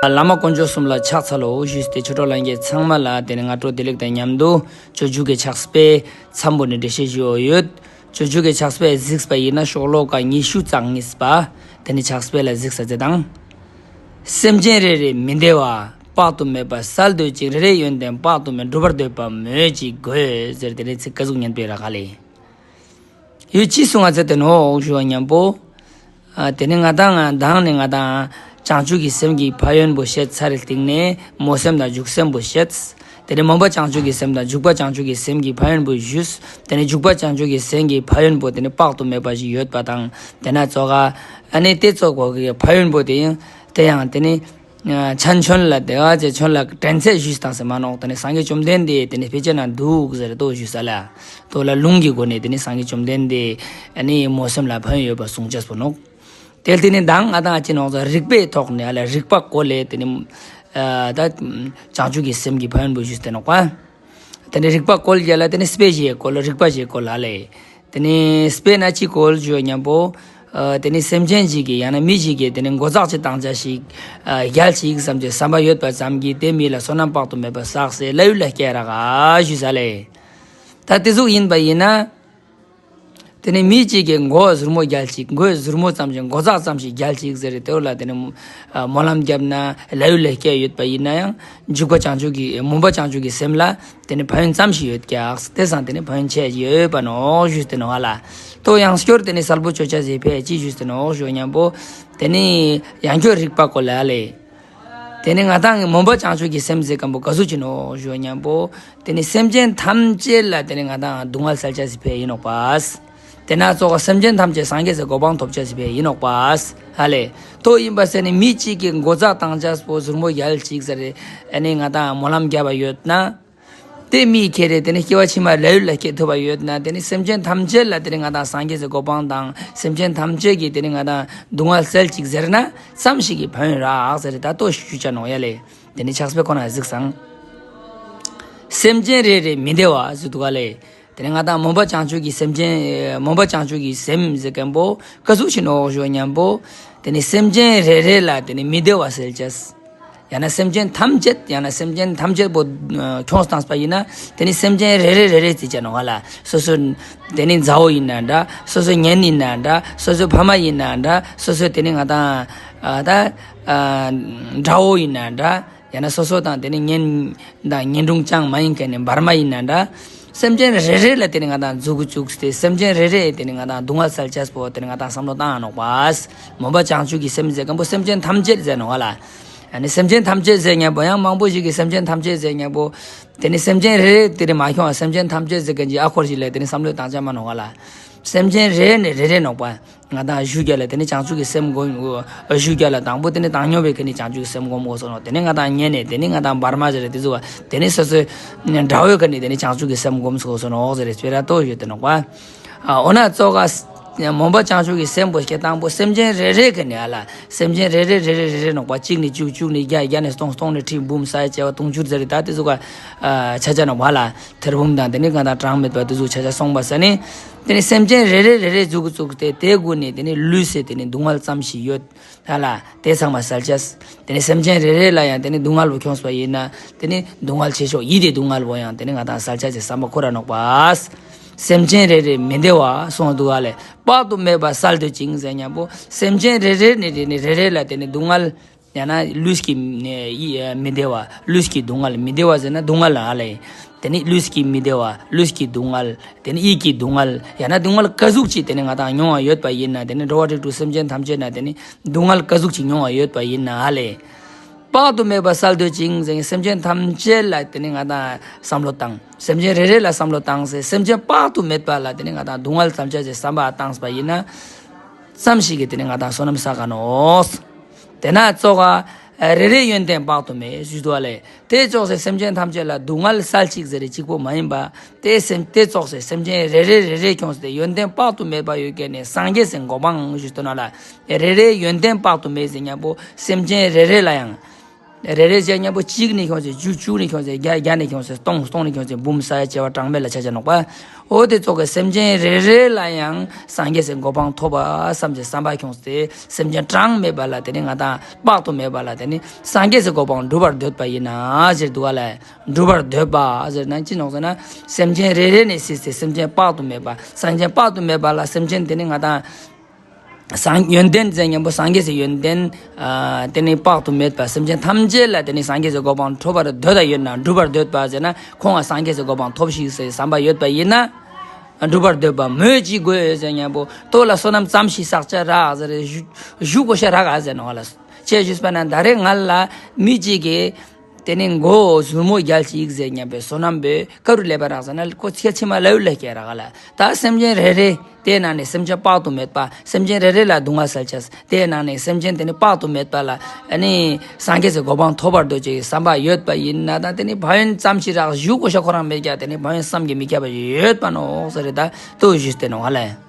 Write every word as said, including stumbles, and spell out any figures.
བླ་མ་དཀོན་མཆོག་གསུམ་ལ་ཕྱག་འཚལ་ལོ་ཞུས་ཏེ་ཆོས་གྲོགས་ལྷན་རྒྱས་ཚང་མ་ལ་དེ་ནི་སྔ་དྲོ་བདེ་ལེགས་དང་མཉམ་དུ་སྤྱོད་འཇུག་གི་ཕྱག་དཔེ་མཚམས་པོ་ནི་འགྲེལ་བཤད་ཞུ་འོ་ཡོད། སྤྱོད་འཇུག་གི་ཕྱག་དཔེ་གཟིགས་པ་ཡིན་ན་ཤོ་ལོ་ཀ་ཉི་ཤུ་རྩ་གཉིས་པ་དེ་ནི་ཕྱག་དཔེ་ལ་གཟིགས་ས་ཅེས་དང་། སེམས་ཅན་རེ་རེ་མི་བདེ་བ། དཔག་ཏུ་མེད་པ་བསལ་འདོད་ཅིང་། རེ་རེའི་ཡོན་ཏན་དཔག་ཏུ་མེད། སྒྲུབ་པར་འདོད་པ་སྨོས་ཅི་དགོས་ཟེར་དེ་ནི་ཚིག་ཀ་ཟུག་ཉན་པའི་ར་ག་ལེ། ཡོད་ཅི་གསུང་ང་ཚེ་དེ་ནོ་ཞུ་བ་མཉམ་པོ། ཨ་དེ་ནི་ང་དང་ང་དང་ནི་ང་དང་བྱང་ཆུབ་ཀྱི་སེམས་ཀྱི་ཕན་ཡོན་པོ་བཤད་ཚར་རེ་སྟིང་ནེ་སྨོན་སེམས་དང་འཇུག་སེམས་པོ་བཤད། དེ་ནི་སྨོན་པ་བྱང་ཆུབ་ཀྱི་སེམས་དང་འཇུག་པ་བྱང་ཆུབ་ཀྱི་སེམས་ཀྱི་ཕན་ཡོན་པོ་ཞུས། དེ་ནི་འཇུག་པ་བྱང་ཆུབ་ཀྱི་སེམས་ཀྱི་ཕན་ཡོན་པོ་དེ་ནི་དཔག་ཏུ་མེད་པ་ཞིག་ཡོད་པ་དང་དེ་ན་ཙོགས་ཨ་ནི་དེ་ཙོགས་གོ་གི་ཕན་ཡོན་པོ་དེ་ཡང་དེ་ཡང་དེ་ནི། ཆན་ཆོན་ལ་དེ་བ་ཅེ་ཆོན་ལ་དྲན་ཚད་ཞུས་དང་སེ་མ་ནོག་དེ་ནི་སངས་རྒྱས་བཅོམ་ལྡན་འདས་དེ་ནི་ཕལ་ཆེར་ན་འདུག་ཟེར་དོ་ཞུས་ས་ལ། དོ་ལ་ལུང་གི་སྒོ་ནས་དེ་ནི་སངས་རྒྱས་བཅོམ་ལྡན་འདས་ཨ་ནི་སྨོན་སེམས་ལ་ཕན་ཡོད་པ་གསུང་ཅེས་པོ་ནོག་དེ་ལ་དེ་ནི་མདང་ང་དང་ཨ་ཅི་ནོག་ཟེར་རིགས་པའི་ཐོག་ནས་ཨ་ལ་རིགས་པ་བཀོལ་ལས་དེ་ནི་ཨ་ད་བྱང་ཆུབ་ཀྱི་སེམས་ཀྱི་ཕན་ཡོན་པོ་ཞུས་ཏེ་ནོག་པ། དེ་ནི་རིགས་པ་བཀོལ་རྒྱ་ལ་དེ་ནི་དཔེ་ཞིག་བཀོལ་རིགས་པ་ཞིག་བཀོལ་ཧ་ལེ། དེ་ནི་དཔེར་ན་ཅི་བཀོལ་ཞུ་མཉམ་པོ། ཨ་དེ་ནི་སེམས་ཅན་ཞིག་གི་ཡང་ན་མི་ཞིག་གི་དེ་ནི་མགོ་ཚགས་ཅིག་བཏང་ཆ་ཞིག་ཨ་རྒྱལ་ཅིག་བསམ་ཅེས་བསམ་པ་ཡོད་པ་ཙམ་གྱིས་དེ་མི་ལ་བསོད་ནམས་དཔག་ཏུ་མེད་པ་བསགས་སེ་ལྷ་ཡུལ་ལ་སྐྱེ་རག་ག་ཞུས་ས་ལེ། ད་དེ་ཟུག་ཡིན་པ་ཡིན་ན། དེ་ནི་མི་གཅིག་གི་མགོ་ཟུར་མོ་རྒྱལ་ཅིག་མགོ་ཟུར་མོ་ཙམ་ཞིག་མགོ་ཚགས་ཙམ་ཞིག་རྒྱལ་ཅིག་ཟེར་རེ་དེ་བོ་ལ་དེ་ནི་སྨོན་ལམ་བརྒྱབ་ན་ལྷ་ཡུལ་ལ་སྐྱེ་ཡོད་པ་ཡིན་ན་ཡང་འཇུག་པ་བྱང་ཆུབ་ཀྱི་སྨོན་པ་བྱང་ཆུབ་ཀྱི་སེམས་ལ་དེ་ནི་ཕན་ཡོན་ཙམ་ཞིག་ཡོད་ཀྱག་དེ་སང་དེ་ནི་ཕན་ཡོན་ཆེ་ཡོད་པ་ནོག་ཞུས་ཏེ་ནོག་ཧ་ལ། དོ་ཡང་སྐྱོར་དེ་ནི་གསལ་པོ་ཆོས་ཆ་ཟེར་ཕེ་ཅི་ཞུས་ཏེ་ནོག་ཞུ་མཉམ་པོ། དེ་ནི་ཡང་སྐྱོར་རིགས་པ་བཀོལ་ལ་ལེ། དེ་ནི་ང་དང་གི་སྨོན་པ་བྱང་ཆུབ་ཀྱི་སེམས་ཟེར་མཁན་པོ་ག་ཟུག་ཅིག་ནོག་ཞུ་མཉམ་པོ། དེ་ནི་སེམས་ཅན་ཐམས་ཅད་ལ་དེ་ནི་ང་དང་སྡུག་བསྔལ་སེལ་ཆ་ཟེར་ཕེ་ཡིན་ནོག་པ། དེ་ན་ཙོགས་སེམས་ཅན་ཐམས་ཅད་སངས་རྒྱས་སི་གོ་འཕང་ཐོབ་ཆ་ཟེར་ཕེ་ཡིན་ནོག་པ། ཧ་ལེ། དོ་ཡིན་པ་ཟེར་ནི་མི་གཅིག་གི་མགོ་ཚགས་བཏང་ཆ་པོ་ཟུར་མོ་རྒྱལ་ཅིག་ཟེར་རེ་ཨ་ནི་ང་དང་སྨོན་ལམ་བརྒྱབ་པ་ཡོད་ན། དེ་མི་ཁྱེར་རེ་དེ་ནི་སྐྱེ་བ་ཕྱི་མ་ལྷ་ཡུལ་ལ་སྐྱེ་ཐུབ་པ་ཡོད་ན་དེ་ནི་སེམས་ཅན་ཐམས་ཅད་ལ་དེ་ནི་ང་དང་སངས་རྒྱས་སི་གོ་འཕང་དང་སེམས་ཅན་ཐམས་ཅད་ཀྱི་དེ་ནི་ང་དང་སྡུག་བསྔལ་སེལ་ཅིག་ཟེར་ན་ཙམ་ཞིག་གི་ཕན་ཡོན་རག་ཟེར་རེ་ད་དོ་ཞུ་ཆ་ནོག་ཡ་ལེ། དེ་ནི་ཕྱག་དཔེ་ཁོ་ན་གཟིགས་སང་། སེམས་ཅན་རེ་རེ་མི་བདེ་བ་ཟེར་འདུག་ག་ལེ། དེ་ནི་ང་དང་སྨོན་པ་བྱང་ཆུབ་ཀྱི་སེམས་ཅན་སྨོན་པ་བྱང་ཆུབ་ཀྱི་སེམས་ཟེར་མཁན་པོ་ག་ཟུག་ཅིག་ནོག་ཞུ་མཉམ་པོ། དེ་ནི་སེམས་ཅན་རེ་རེ་ལ་དེ་ནི་མི་བདེ་བ་སེལ་ཅེས། ཡང་ན་སེམས་ཅན་ཐམས་ཅད་ཡང་ན་སེམས་ཅན་ཐམས་ཅད་པོ་ཁྱོངས་བཏང་པ་ཡིན་ན་དེ་ནི་སེམས་ཅན་རེ་རེ་རེ་རེ་ཟེར་ཆ་ནོག་ཧ་ལ། སོ་སོ་དེ་ནི་མཛའ་བོ་ཡིན་ན་འདྲ་སོ་སོ་གཉེན་ཡིན་ན་འདྲ་སོ་སོ་ཕ་མ་ཡིན་ན་འདྲ་སོ་སོ་དེ་ནི་ང་དང་ཨ་ད་ཨ་དགྲ་བོ་ཡིན་ན་འདྲ། ཡང་ན་སོ་སོ་དང་དེ་ནི་གཉེན་དང་གཉེན་དྲུང་ཅང་མ་ཡིན་མཁན་ནི་བར་མ་ཡིན་ན་འདྲ། སེམས་ཅན་རེ་རེ་ལ་དེ་ནི་ང་དང་མཛུ་གུ་བཙུགས་ཏེ་སེམས་ཅན་རེ་རེ་དེ་ནི་ང་དང་སྡུག་བསྔལ་སེལ་ཅེས་པོ་དེ་ནི་ང་དང་བསམ་བློ་བཏང་ནོག་པ། སྨོན་པ་བྱང་ཆུབ་ཀྱི་སེམས་ཟེར་མཁན་པོ་སེམས་ཅན་ཐམས་ཅད་ཟེར་ནོག་ཧ་ལ། ཡང་ན་སེམས་ཅན་ཐམས་ཅད་ཟེར་མཁན་པོ་ཡང་མང་པོ་ཞིག་གིས་སེམས་ཅན་ཐམས་ཅད་ཟེར་མཁན་པོ། དེ་ནི་སེམས་ཅན་རེ་རེ་དེ་ནི་མ་ཁྱོངས་སེམས་ཅན་ཐམས་ཅད་ཟེར་མཁན་གྱི་ཨ་འཁོར་ཞིག་ལ་དེ་ནི་བསམ་བློ་བཏང་ཆ་མ་ནོག་ཧ་ལ། སེམས་ཅན་རེ་ནི་རེ་རེ་ནོག་པ། ང་དང་ཞུ་རྒྱ་ལ་དེ་ནི་བྱང་ཆུབ་ཀྱི་སེམས་སྒོམ། ཞུ་རྒྱ་ལ་དང་པོ་དེ་ནི་བཏང་སྙོམས་པའི་ཁ་ནི་བྱང་ཆུབ་ཀྱི་སེམས་སྒོམ་དགོས་སོ་ནོག་དེ་ནི་ང་དང་གཉེན་ནི་དེ་ནི་ང་དང་བར་མ་ཟེར་དེ་ཚོ་བ། དེ་ནི་སོ་སོའི་དགྲ་བོའི་ཁ་ནི་དེ་ནི་བྱང་ཆུབ་ཀྱི་སེམས་སྒོམ་དགོས་སོ་ནོག་ཟེར་རེ་སྤེ་ར་ཏོ་ཡོད་དེ་ནོག་པ། ཨ་འོ་ན་ཙོགས་སྨོན་པ་བྱང་ཆུབ་ཀྱི་སེམས་པོ་སྐྱེ་དང་པོ་སེམས་ཅན་རེ་རེ་ཁ་ནི་ཨ་ལ། སེམས་ཅན་རེ་རེ་རེ་རེ་རེ་རེ་ནོག་པ། གཅིག་ནི་བཅུ་བཅུ་ནི་བརྒྱ་བརྒྱ་ནི་སྟོང་སྟོང་ནི་ཁྲི་འབུམ་ས་ཡ་བྱེ་བ་དུང་ཕྱུར་ཟེར་རེ་ད་དེ་ཚོ་ག་ཆ་ཆ་ནོག་པ་ལ། ཐེར་འབུམ་དང་དེ་ནི་གང་དང་གྲངས་མེད་པ་དེ་ཚོ་ཆ་ཆ་སོང་པ་ས་ནི། དེ་ནི་སེམས་ཅན་རེ་རེ་རེ་རེ་མཛུ་གུ་བཙུགས་ཏེ་དེ་ཀུན་ནི་དེ་ནི་ལུས་སེ་དེ་ནི་སྡུག་བསྔལ་ཙམ་ཞིག་ཡོད། ཧ་ལ། དེ་ཚང་མ་སེལ་ཅེས། དེ་ནི་སེམས་ཅན་རེ་རེ་ལ་ཡང་དེ་ནི་སྡུག་བསྔལ་བོ་ཁྱོངས་པ་ཡིན་ན། དེ་ནི་སྡུག་བསྔལ་ཆེ་ཤོས་ཡིད་དེ་སྡུག་བསྔལ་བོ་ཡང་དེ་ནི་ང་དང་སེལ་ཆ་ཅེས་བསམ་པ་ཁོ་ར་ནོག་པ། སེམས་ཅན་རེ་རེ་མི་བདེ་བ་གསུངས་འདུག་ག་ལེ། དཔག་ཏུ་མེད་པ་བསལ་འདོད་ཅིང་ཟེར་མཁན་པོ་སེམས་ཅན་རེ་རེ་ནི་རེ་ནི་རེ་རེ་ལ་དེ་ནི་སྡུག་བསྔལ། ཡང་ན་ལུས་ཀྱི་ནི་ཡི་མི་བདེ་བ། ལུས་ཀྱི་སྡུག་བསྔལ། མི་བདེ་བ་ཟེར་ན་སྡུག་བསྔལ་ལ་ཧ་ལེ། དེ་ནི་ལུས་ཀྱི་མི་བདེ་བ། ལུས་ཀྱི་སྡུག་བསྔལ། དེ་ནི་ཡིད་ཀྱི་སྡུག་བསྔལ། ཡང་ན་སྡུག་བསྔལ་ག་ཟུག་ཅིག་དེ་ནི་ང་དང་མྱོང་བ་ཡོད་པ་ཡིན་ན། དེ་ནི་འགྲོ་བ་རིགས་དྲུག་སེམས་ཅན་ཐམས་ཅད་ན་དེ་ནི་སྡུག་བསྔལ་ག་ཟུག་ཅིག་མྱོང་བ་ཡོད་པ་ཡིན་ན་ཧ་ལེ། དཔག་ཏུ་མེད་པ་བསལ་འདོད་ཅིང་ཟེར་སེམས་ཅན་ཐམས་ཅད་ལ་དེ་ནི་ང་དང་བསམ་བློ་བཏང་། སེམས་ཅན་རེ་རེ་ལ་བསམ་བློ་བཏང་སེ་སེམས་ཅན་དཔག་ཏུ་མེད་པ་ལ་དེ་ནི་ང་དང་སྡུག་བསྔལ་ཙམ་ཅ་ཅེས་བསམ་པ་བཏང་པ་ཡིན་ན། ཙམ་ཞིག་གིས་དེ་ནི་ང་དང་བསོད་ནམས་བསགས་ག་ནོག་དེ་ན་ཙོགས་ཨ་རེ་རེའི་ཡོན་ཏན་དཔག་ཏུ་མེད་ཞུས་འདུག་པ་ལེ། དེ་ཙོགས་སེ་སེམས་ཅན་ཐམས་ཅད་ལ་སྡུག་བསྔལ་བསལ་ཅིག་ཟེར་རེ་གཅིག་པོ་མ་ཡིན་པ། དེ་སེམས་དེ་ཙོགས་སེ་སེམས་ཅན་རེ་རེ་རེ་རེ་ཁྱོངས་ཏེ་ཡོན་ཏན་དཔག་ཏུ་མེད་པ་ཡོད་མཁན་ནི་སངས་རྒྱས་སི་གོ་འཕང་ཞུས་ཏེ་ནོག་ལེ། རེ་རེའི་ཡོན་ཏན་དཔག་ཏུ་མེད་ཟེར་མཁན་པོ་སེམས་ཅན་རེ་རེ་ལ་ཡང་། རེ་རེ་ཟེར་ཉམ་པོ་གཅིག་ནེ་ཁྱོངས་ཏེ་བཅུ། བཅུ་ནེ་ཁྱོངས་ཏེ་བརྒྱ། བརྒྱ་ནེ་ཁྱོངས་ཏེ་སྟོང་། སྟོང་ནེ་ཁྱོངས་ཏེ་འབུམ་ས་ཡ་བྱེ་བ་གྲངས་མེད་ལ་ཆ་ཅེས་ནོག་པ། འོ་དེ་ཙོགས་སི་སེམས་ཅན་རེ་རེ་ལ་ཡང་སངས་རྒྱས་སི་གོ་འཕང་ཐོབ་པ་བསམ་ཅེས་བསམ་པ་ཁྱོངས་ཏེ་སེམས་ཅན་གྲངས་མེད་པ་ལ་དེ་ནེ་ང་དང་དཔག་ཏུ་མེད་པ་ལ་དེ་ནེ་སངས་རྒྱས་སི་གོ་འཕང་སྒྲུབ་པར་འདོད་པ་ཡིན་ན་ཟེར་འདུག་ག་ལེ། སྒྲུབ་པར་འདོད་པ་ཟེར་ན་ཅི་ནོག་ཟེར་ན། སེམས་ཅན་རེ་རེ་ནེ་སྲིད་སི་སེམས་ཅན་དཔག་ཏུ་མེད་པ། སངས་རྒྱས་དཔག་ཏུ་མེད་པ་ལ་སེམས་ཅན་དེ་ནེ་ང་དང་སངས། ཡོན་ཏན་ཟེར་ཉམ་པོ་སངས་རྒྱས་སི་ཡོན་ཏན། ཨ་དེ་ནེ་དཔག་ཏུ་མེད་པ། སེམས་ཅན་ཐམས་ཅད་ལ་དེ་ནེ་སངས་རྒྱས་སི་གོ་འཕང་ཐོབ་པར་འདོད་ད་ཡོད་ན། སྒྲུབ་པར་འདོད་པ་ཟེར་ན་ཁོང་ང་སངས་རྒྱས་སི་གོ་འཕང་ཐོབ་ཤིག་ཟེར་བསམ་པ་ཡོད་པ་ཡིན་ན། སྒྲུབ་པར་འདོད་པ་སྨོས་ཅི་དགོས་ཟེར་ཉམ་པོ་ལྟོ་ལ་བསོད་ནམས་ཙམ་ཞིག་བསགས་ཅེས་རག་ཟེར་ཞུ་དགོས་ཤེས་རག་ག་ཟེར་ནོག་ལེ། ཅི་ཞུས་པ་ན་ད་རེས་ང་ལ་མི་གཅིག་གི་དེ་ནེ་མགོ་ཟུར་མོ་རྒྱལ་ཅིག་ཟེར་ཉམ་པོ་བསོད་ནམས་པོ་ཀ་རུ་ལེབ་པ་རག་ཟེར་ན་ཁོ་ཚེ་ཕྱི་མ་ལ་ཡུལ་ལ་སྐྱེ་རག་ག་ལེ། ད་སེམས་ཅན་རེ་རེ་དེའི་ནང་ནེ་སེམས་ཅན་དཔག་ཏུ་མེད་པ། སེམས་ཅན་རེ་རེ་ལ་སྡུག་བསྔལ་སེལ་ཅེས། དེའི་ནང་ནེ་སེམས་ཅན་དེ་ནེ་དཔག་ཏུ་མེད་པ་ལ་ཨ་ནི་སངས་རྒྱས་སི་གོ་འཕང་ཐོབ་པར་འདོད་ཅེས་བསམ་པ་ཡོད་པ་ཡིན་ན། ད་དེ་ནེ་ཕན་ཡོན་ཙམ་ཞིག་རག་ཞུ་དགོས་ཤེས་ཁོ་རང་མེད་ཀྱང་དེ་ནེ་ཕན་ཡོན་བསམ་གྱིས་མི་ཁྱབ་པ་ཡོད་པ་ནོག་ཟེར་རེ་ད་ལྟོས་ཞུས་ཏེ་ནོག་ལེ།